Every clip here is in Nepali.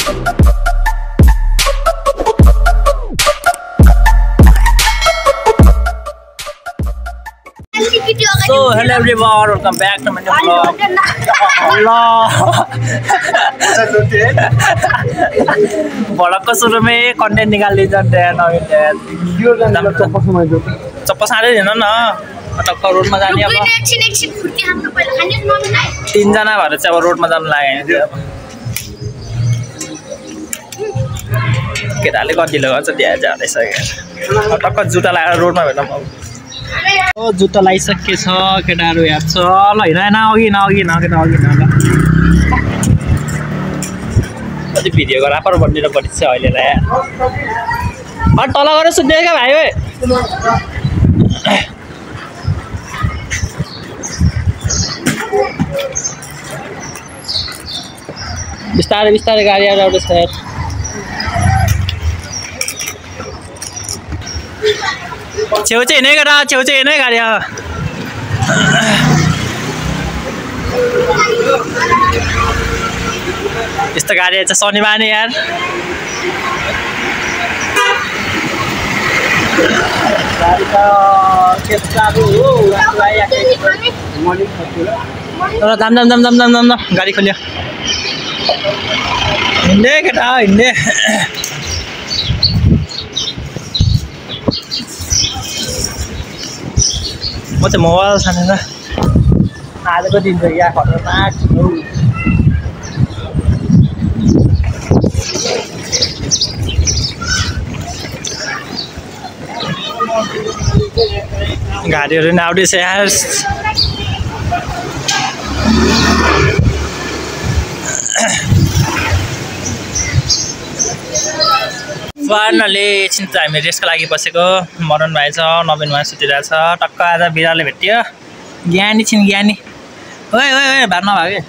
So hello everyone, welcome back to my new vlog. Vlog को शुरू में कंटेंट निकाल लीजिए नवीन चप्पल सारे दिन ना मतलब रोड में जाने अब तीन जना भएर चाहिँ अब रोड में जान लाग्यो केटाले कतिले गर्छ त्यहाँ जाँदैछ टक्क जुत्ता लगाएर रोडमा भेट्नु ओ जुत्ता लगाइसकेछ केटाहरू यहाँ छ ल हिँड अघि न केटा अघि न ल कति भिडियो गरा पर बनिएर बढी छ अहिलेलाई अनि तल गएर सुत्ने क्या भाइ ओए बिस्तारै बिस्तारै गाडीहरू आउँदैछ यार छेउछे हिँडे केटा छेउछे हिँडे गाडी यस्तो गाडी चाहिँ शनिबार नि यार जाम गाडी खोल्यो हिँड्ने केटा हिँड्ने म चाहिँ मोबाइल छानेर आजको दिन चाहिँ यहाँ खतरनाक गाडीहरू नि आउँदैछ यार फाइनली एकछिन चाहिँ हामी रेस्टको लागि बसेको मदन भाइ छ नवीन भाइ सुतिरहेको छ टक्क आज बिराले भेट्यो ज्ञानी छिन् ज्ञानी ओए ओए ओए भार नभए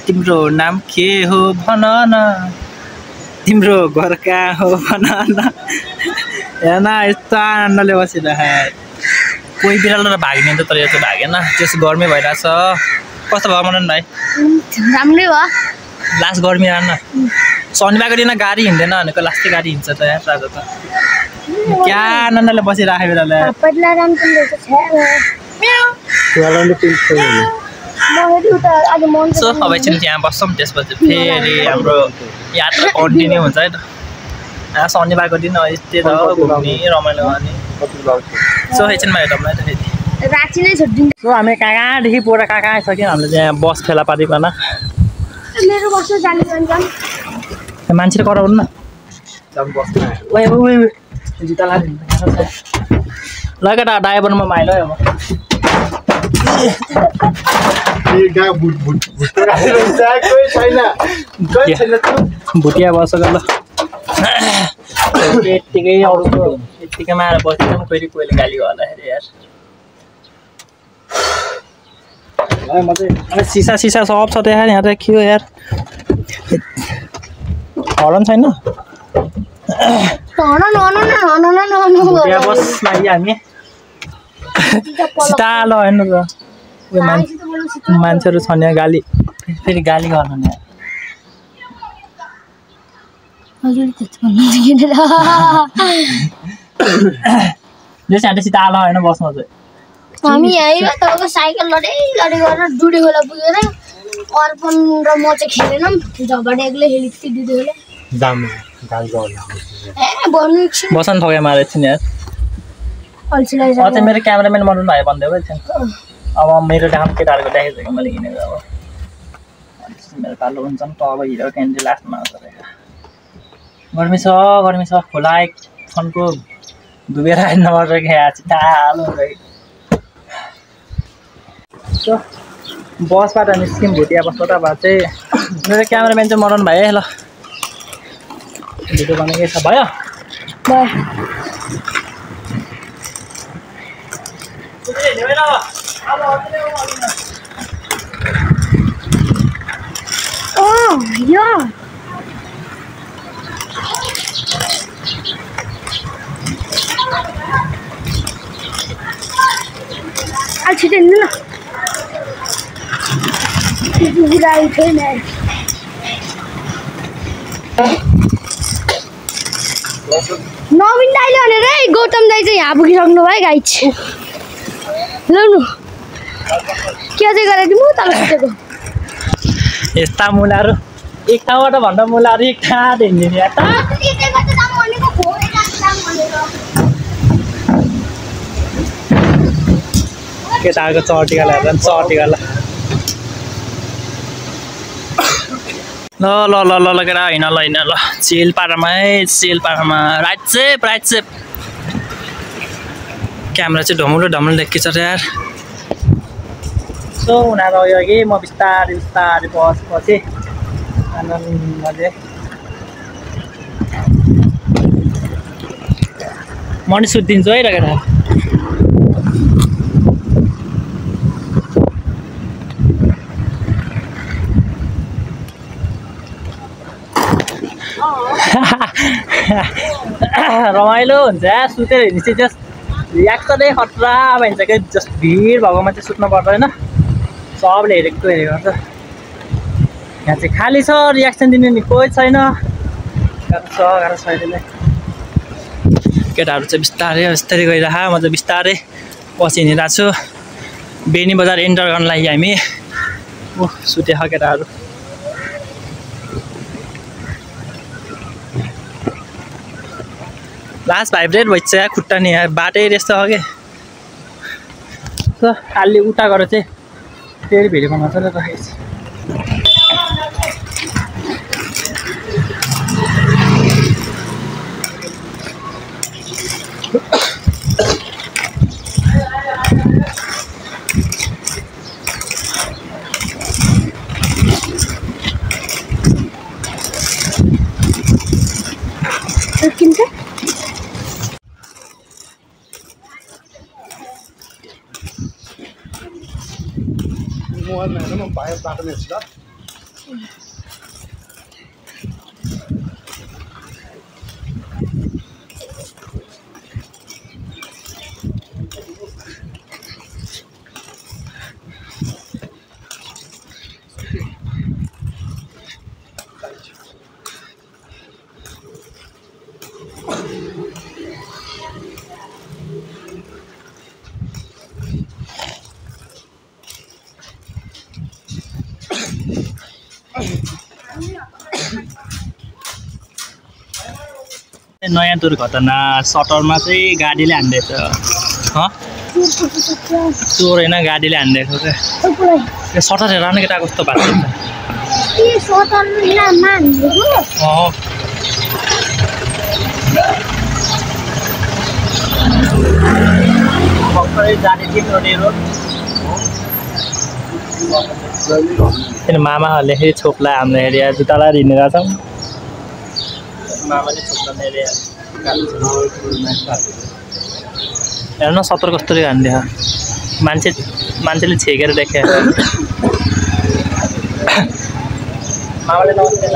तिम्रो नाम के हो भन न तिम्रो घर कहाँ हो भन न हेर्न यस्तो आनन्दले बसिरहेको कोही बिरालो भाग्ने त तर यो चाहिँ भागेन त्यस गर्मी भइरहेछ कस्तो भयो मदन भाइ राम्रै भयो लास्ट गर्मी आएन शनिबारको दिन गाडी हिँड्दैन भनेको लास्टै गाडी हिँड्छ त यार आज त क्या आनन्दले बसिराखेको बेलाले सो अब एकछिन त्यहाँ बस्छौँ त्यसपछि फेरि हाम्रो यात्रा कन्टिन्यू हुन्छ है त शनिबारको दिन यस्तै त घुम्ने रमाइलो गर्ने सो एकछिनमा हेरौँ है त फेरि राति नै छोडिदिन्छ सो हामी कहाँदेखि पुरा कहाँ आइसक्यौँ हामीले त्यहाँ बस फेला पारिकन मेरो बस्नु जाने मान्छेले कराउनु न जुत्ता लाग्यो ल केटा ड्राइभरमा माइलो अब भुटिया बसेको ल यत्तिकै अरूको यत्तिकैमा आएर बसेको फेरि कोहीले गाली गर्दाखेरि यार सिसा सिसा सब छ त्यहाँ यहाँ त के हो यार हलन छैन बस लागि हामी सितालो होइन त मान्छेहरू छ नि गाली फेरि गाली गर्नु नि सितालो होइन बसमा चाहिँ हामी यहीँ तपाईँको साइकल लडै गरेर डुडे खोला पुगेर अर्पण र म चाहिँ खेलेनौँ झगडा एक्लै खेलेको थिएँ दुई बसन ठगे मारेको छु नि यार अझै मेरो क्यामेराम्यान मदन भाइ भनिदिएको थियो अब मेरो काम केटाहरूको देखेको थिएँ मैले किनेको अब मेरो पालो हुन्छ नि त अब हिरो क्यान्डी लास्टमा आउँछ गर्मी छ खोला एकछनको डुबेर नपर्छ क्या टालो बसबाट निस्क्यौँ भुटिया बसबाट भए चाहिँ मेरो क्यामेराम्यान चाहिँ मदन भाइ ल भिडियो बनाएकै छ भयो छिटो हिँड्नु न बुढाइ छैन नवीन दाइले भनेर है गौतम दाइ चाहिँ यहाँ पुगिसक्नु भयो गाइस ल न के चाहिँ गराइदिनु तल सुतेको यस्ता मुलाहरू एक ठाउँबाट भन्दा मुलाहरू एक ठाउँ हिँड्दिने यार केटाहरूको चटिका ल्याएर चटिका ल ल ल ल लगेर होइन ल होइन ल चिलपाडामा है चिलपाडामा राइट सेप क्यामेरा चाहिँ ढमुलो देखिन्छ यार सो उनीहरू आयो कि म बिस्तारै पछि आनन्दले म नि सुत्दिन्छु है लगेर रमाइलो हुन्छ सुतेर हिँड्ने चाहिँ जस्ट रियाक्सनै खतरा भन्छ क्या जस्ट भिड भएकोमा चाहिँ सुत्नु पर्दैन सबले हेरेको गर्छ यहाँ चाहिँ खाली छ रियाक्सन दिने नि कोही छैन गाह्रो छ अहिले केटाहरू चाहिँ बिस्तारै गइरह म चाहिँ बिस्तारै पछि हिँडिरहेको छु बेनी बजार एन्टर गर्न लागि हामी सुतेख केटाहरू लास्ट भाइब्रेट भइसक्यो खुट्टा नि बाटै यस्तो हो कि खाली उता गरेर चाहिँ फेरि भिडियोमा मजाले राखेको छ बाहिर बाटोमा छु ल नयाँ दुर्घटना सटरमा चाहिँ गाडीले हान्दैछ चोर होइन गाडीले हान्दैछ क्या सटर हेर न केटा कस्तो भएको किन मामाहरूले फेरि छोप्ला हाम्रो एरिया जुत्ता लगाएर हिँडेर छौँ मामाले छोप्ला एरिया हेर न सत्र कस्तो हान्दियो मान्छेले छेकेर देखे मामाले नमस्ते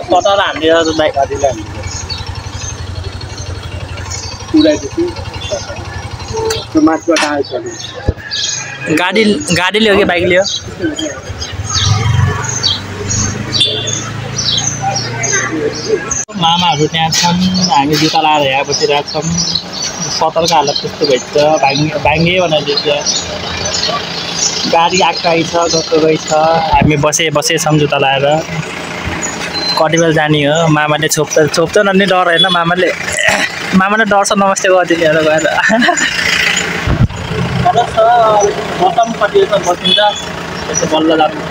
सटर हान्दियो गाडी ल्यायो कि बाइक ल्यायो मामाहरू त्यहाँ छन् हामी जुत्ता लगाएर यहाँ बसिरहेको छौँ सतरको हालत त्यस्तो भइन्छ भाङ्गे बनाइदिन्छ गाडी आएकै छ गएकै छ हामी बसेछौँ जुत्ता लगाएर कति बेला जाने हो मामाले छोप्छ नि डर होइन मामाले डरछ नमस्ते गरिदिने गएर बसम कति बसिन्छ त्यसो बल्ल लाग्नु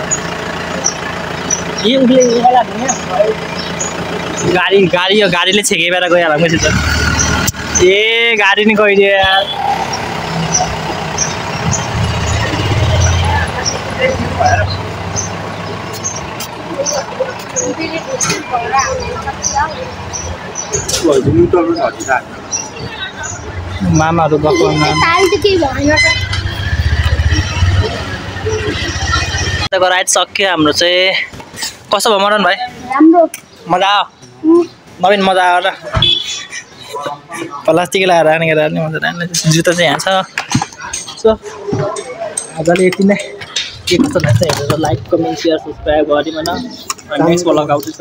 गाडीले छेके बेला गइहाल्छ मैसित ए गाडी नि गइदियो मामाहरू गएको राइड सक्यो हाम्रो चाहिँ कस्तो भयो मदन भाइ मजा आयो नवीन मजा आयो र प्लास्टिक लगाएर राख्ने मजा जुत्ता चाहिँ यहाँ छ सो आजले यति नै के कस्तो लाग्छ हेरेर लाइक कमेन्ट सेयर सब्सक्राइब गरिदिनु न नेक्स्ट ब्लग आउँदैछ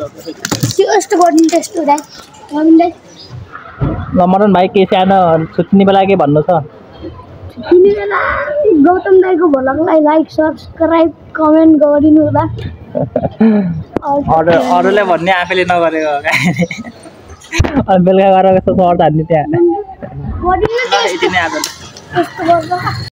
यस्तो गर्नु त्यस्तो दाइ गर्नु ल मदन भाइ के सानो छुट्ने बेला के भन्नु छ छुट्ने बेला गौतम दाइको भ्लगलाई लाइक सब्सक्राइब कमेन्ट गरिदिनु होला अरूले भन्ने आफैले नगरेको अनि बेलुका गएर कस्तो सर्ट हान्ने त्यहाँ गरिदिनु यति नै आज त्यस्तो गर्दा